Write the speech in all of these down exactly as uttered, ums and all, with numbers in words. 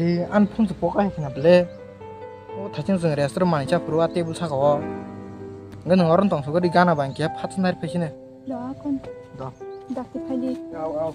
Ani phone se poka hai khna ble. O thaching jeng restaurant mani cha phuru a table saka o. Ngan nang oron tong sugadi gana bang khe phat nari phai sine. Do akon. Do. Dakti phai di. Au, au.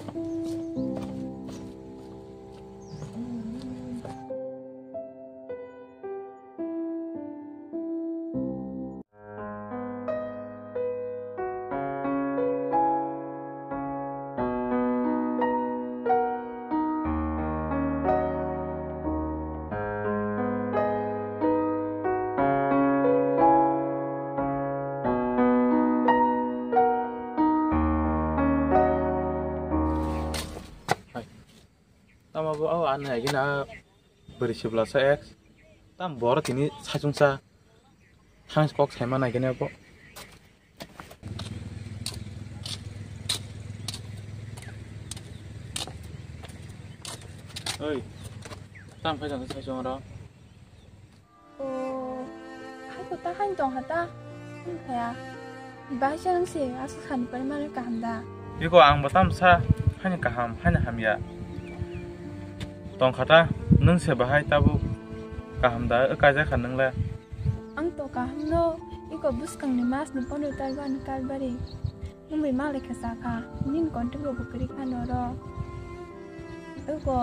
Tamo bo o ani hai gina bwrwi siblasa ex. Tam boro tini saichungsa thang kok saima nai gina bo. Oi, tam khai jang saichung ro. O, hai ko ta hain tong ha ta? Hwn phaya. Bahai se nang se, aswk sani pore mano kaham da? Iko ang bo tamsa, haini kaham, haini hamya. Tong kha ta, nwng se bahai tabuk kaham da, kaijak kha nwng le? Ang to kaham no, iko bwskang ni mas ni pondro tarik o ani karbari. Nwng bai malai kha sa kha, nini contact rok bo kwrwi kha norok. Eko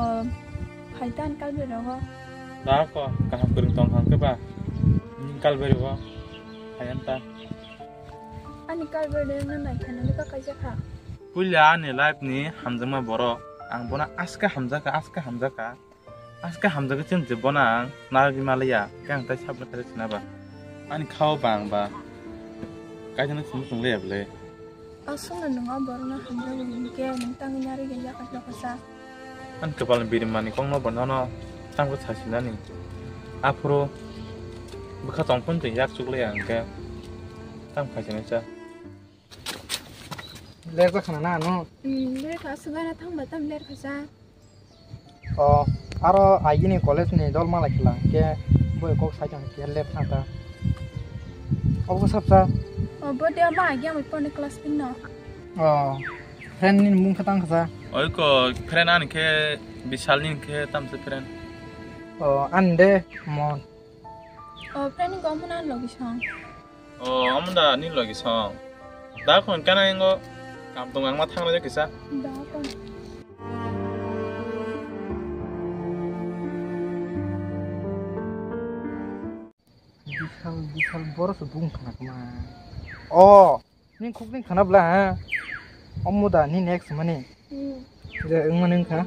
phai ta ani kalbari rogo. Da ko kaham kwrwng tong kha hwnkhe ba, nini kalbari o phai an ta. Ani kalbari no nai kha nini kakai jakha. Puila ani life ni hamjakma borok, ang bono aska hamjakha, aska hamjakha. Aska hamjakhe chwng je bono ang narwgwi maliya, khe ang tai sabni khaisa sinaba. Ani khao bang ba, kaisa no simi tong liya bwle. Aswkno nwng o borokno hamjakgo hinkhe nwng tangwi narwgwi ya kha sa. Ani kwpalni birimani kokno bo nono tamo khe sasinani. Aphuru bwkha tong phone twi yak chukliya hinkhe tamo khaisani cha. Lerjak khana na ano? Hmm, lerkha, aswk gana thangba tam lerkha sa. O, aro agini college ni dol malai khwla, hwnkhe boi kok sai tong khe late thang ta. Obo sapsa? O, bo de ma agi amoi porni class pin no. O, friend ni mung kha tang kha sa? Oi ko, friend ani khe Bishal ni khe tamse friend. O, ani de Mon. O, friend ni ko mun an logi song. O, omo da ni logi song. Da khon kana ingo kam tong ang ma thang na kisa. Da khon. Bishal, Bishal boro se bung khana kma. O, ni khuk ni khana bla ha. Omo da ni next mani. Hmm. Je wngmani wngkha.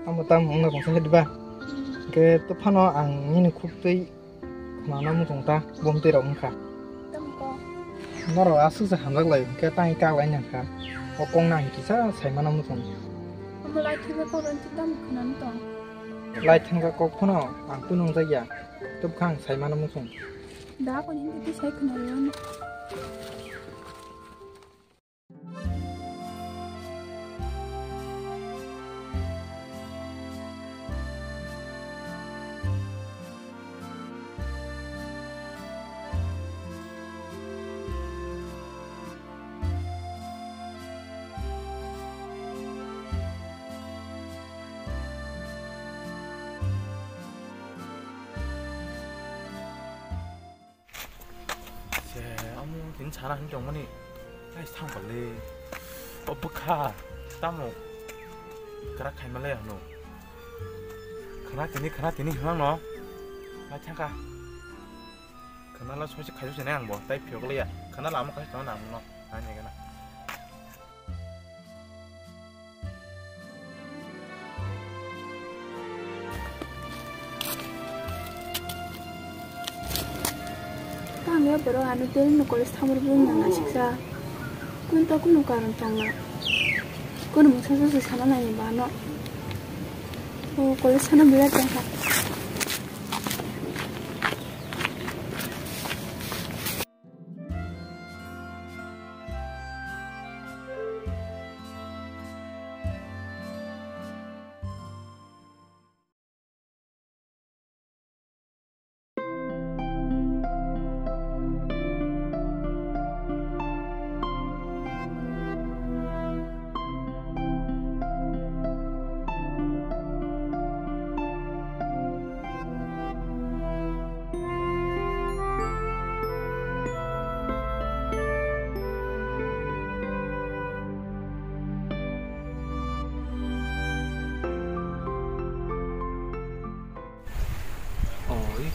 Amo tamo wngna tongsa khe diba? Hwnkhe to phano ang nini khuk twi khwnana muchung ta, bumtwi rok wngkha. Tamo kok? Norok aswk se hamjak lai, hwnkhe tang kak lai nang kha. O kok nang kisa sai mana muchung. Amo lai thangka kok rwng tamo khwnani tong? Lai thangka kok phano ang to nungjak ya. Tubkha ang sai mana muchung. Da kok hindi sai khwnarwng. Se, amo tini sana hini tongmani. Ai, thang pale. O bwkha, tamo. Kara khaima le ano. Khana tini, khana tini hwnang no. Ai, thangka. Khana la soise khaisu sene ang bo, tai phiyok le ya. Khana la amo khaisu tongna ang no. Ani gana. Tamo borok ano daily no college thamor bwrwi no nasiksa. Kunu ta kunu karon tongna. Kunu mungsa sa sana nai ba no. O college sana birat tongkha.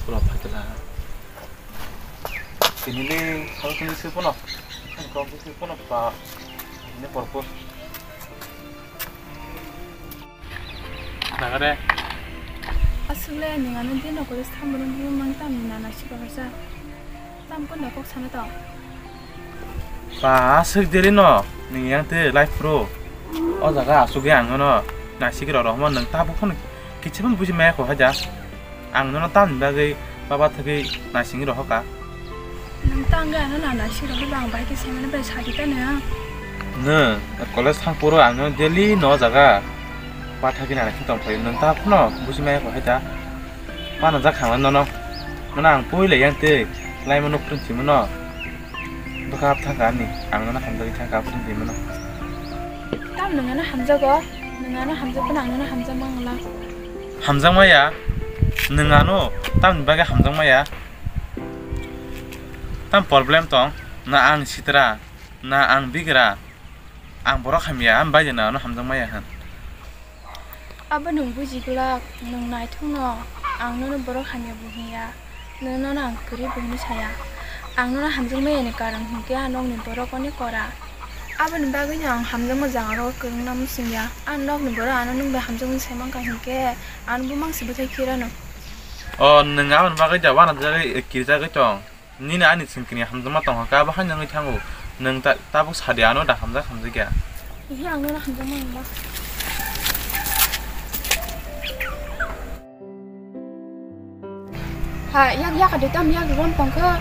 Pura phatila. Tini le hal tini se pono. Kok se pono pa. Ini purpose. Nagare. Aswk le nwng ano dino college thamrwng bumang tamni nana sikha khaisa. Tam kono kok sana tong. Ba aswk deri no nwng yang te life pro. O jaga aswk ang no naisik rok rok nwng tabuk phano kichibam buji maya kho haja. Ang nono tamni bagwi baba thagwi naisingwi rohorkha. Nwng tangwi ano na naising rohorba ang bai khe saimano bai sadi tano. Nwng college thang phuru ang nono daily no jaga bwtha gini naising tongphai nwng ta phano buji maya kho haita. Mano jak khangla nono. Nono ang puila yang twi laimano phwrwng simano. Bwkha thangkha ani, ang nono hamjagwi thangkha, aboni hwnwi mano. Tam nwng ano hamjago, nwng ano hamjagphano ang nono hamjakma wngla. Hamjakmaya? Nwng ano tamni bagwi hamjakmaya? Tam problem tong? Na ang sitra, na ang bigra, ang borok hamya, ang bai de nwng ano hamjakmaya hwn. Abo nwng buji glak, nwng naithokno, ang nono borok hamya bo hwnwi ya, nwng nono ang kwrwi bo hwnwi saya. Ang nono hamjakmaya ni karon hwnkhe a nokni borok onek kora. Aboni bagwino ang hamjakma jaga rogo kwrwngna muchung ya. A nokni borok ano nwng bai hamjakmani sai mankha hwnkhe ano bumang se bwthai khirano. O, nwng aboni bagwi da uanajagwi, eh, kirjagwi tong? Nini ani sengkini hamjakma tongkha khe abo haino wngwi thango. Nwng ta-, tabuk sadi ano da hamjak hamjakya. Ihi ang nono hamjakma wngma. Ha, yak yakade tam yak ron tongkha.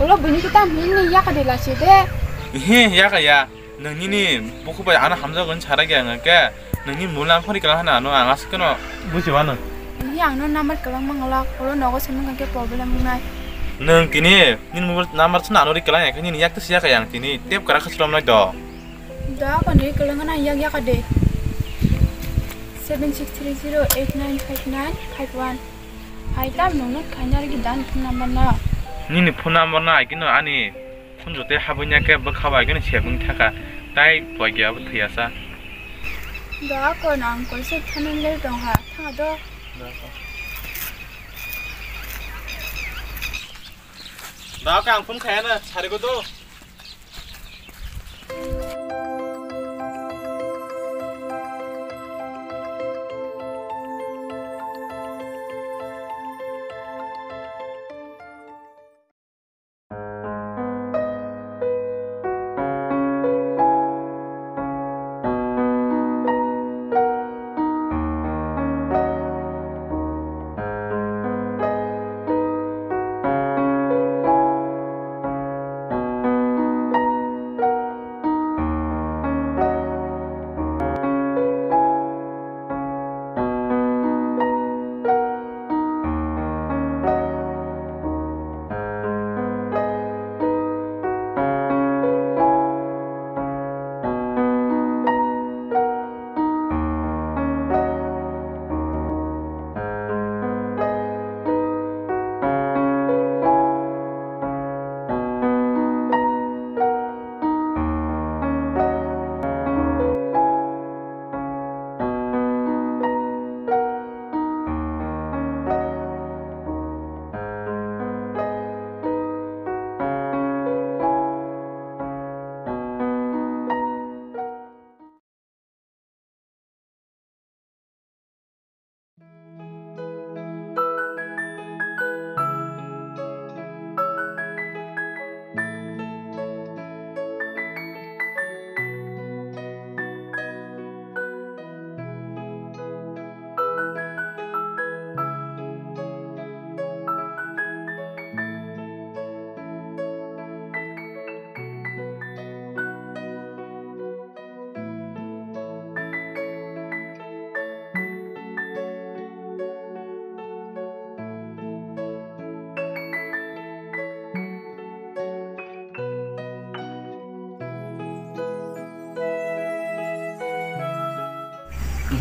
Ulo buini khe tam hini yakade lasi de. Ihi, yakaya. Nang nini buku bai ano hamjago ni sarai khe ang khe nangni mula ang khori kala hana ano ang aswk no buji mano. Nini ang no number kwbangma ngolak, ulo nogo simi khe problem wngnai. Nang tini nini mobile number sna ano ri kala khe nini yak tisi yak yang tini tep kara khasrom nai do. Do ako ni kwlwng na yak yakade. Seven six three zero eight nine five nine five one. Hai tam nung nuk khaina ri dan phone number na. Nini phone number na ai kino ani. Phone jote habwini khe bwkha bai khe sebwng thaka, tai poikia bo thwiyasa. Da ko nang kol se thanang le tong ha, thang do. Da ka ang phone khaya na, sari ko do.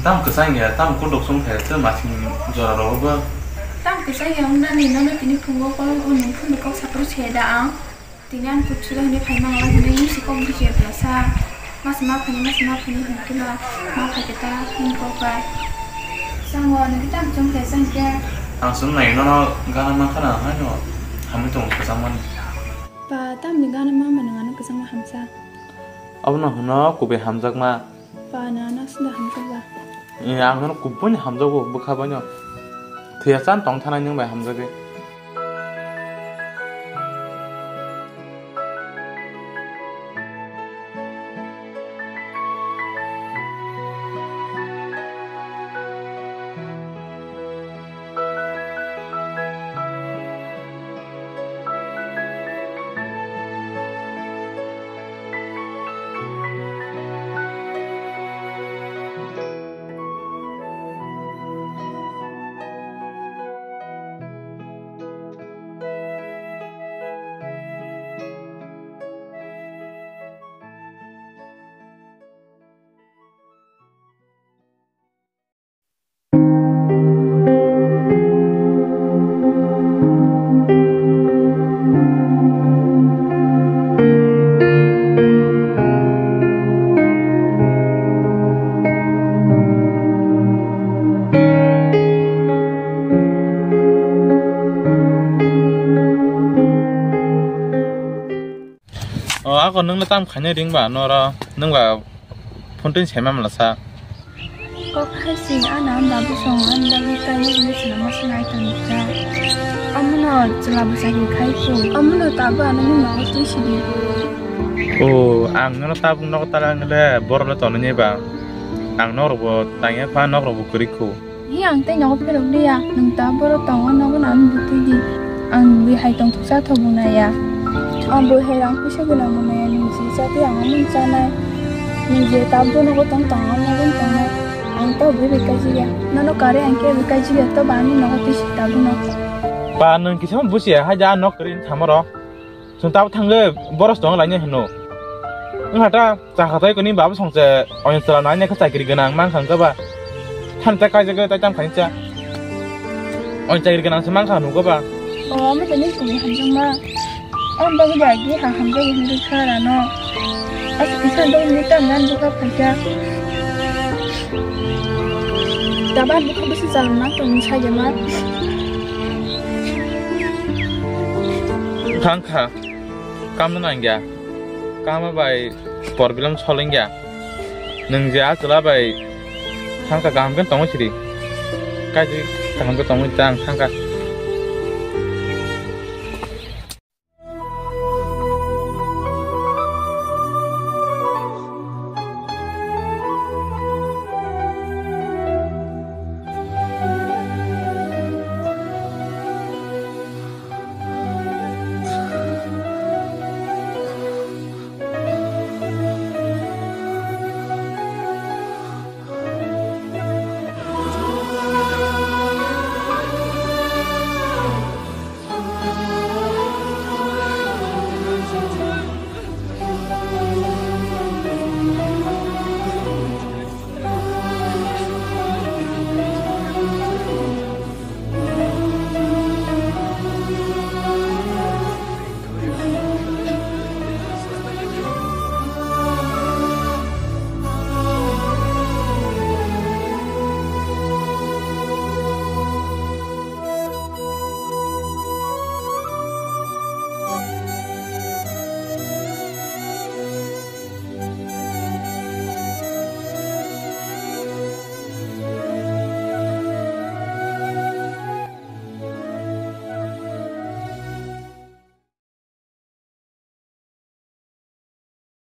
Tam kwchang ya, tam kuduk song khe, tei masing jora rogo bo. Tam kwchang ya, wng nani, nono tini phungo kolom o nung phundu kok sapro se da ang. Tini ani kuchura hwnwi phaima wngla hwnwi si kok bisi ya phlasa. Mas ma phani, mas ma phani hwn khe ba, ma phai khe ta hwn kok bai. Sango, nini tam chwng khe chwng khe. Ang chwng nai nono gana mankha na haino hamwi tongo kwchangmani. Pa, tamni gana mama nwng ano kwchangma hamsa. Abono hwno kubui hamjakma. Pa, nwng ano aswkda hamjakba. Eh, ang nono kubuini hamjago bwkha baino. Thwiya chan tong thanai nwng bai hamjagwi. O, ako nwngno tam khainai ring ba noro, nwng ba phone twi saima mlasa. Kok hai se, ano ang babu song, ang bagwi kainwi hinwi swnam masa nai tong jak. Amono chwla bwsai ni khai kho. Amono tabuk ano nwng nogo twi sidi. O, ang nono tabuk nogo tala wngkhe le borok le tonwi nai ba. Ang nok rok bo tangya kha, nok rok bo kwrwi kho. Hi, ang tei nogo pherok liya, nwng ta borok tongo, nogo nang butwi di. Ang bui hai tongthok cha thok bo naiya. Ang bui hai rang puisa gwnang bo naiya, nwng je cha tei ang omo chanai. Nwng je ta bo nogo tong tong, ang nogo tongnai. Ang to bui bai kaijikya. Nono kare ang khe bai kaijikya, to ba ani nogo twi si ta bono. Pa, nwng kisa busia, hai ja nok kwrwi thamaro. Chwng tabuk thangwi boros tong lainai hino. Wngkha ta chakha tai kuni babu songche oino chwla nai nai khe chakri gwnang mankha wngkha ba. Thani ta kaijagwi tai tam khaini cha. Oino chakri gwnang se mankha hwnwi ba. O, amo tani kuni hamjakma. Ang bagwi agi ha hamjak hinwi kha rano. Aswk kisa dok ni tam nan bwkha phaikha. Taban bwkha bwswk chalokma tongwi sajama. Thangkha. Kamno nangya. Kama bai por bilang solengya. Nwng je a chwla bai thangkha kaham khe tongwi siri. Kaji kaham khe tongwi tang thangkha.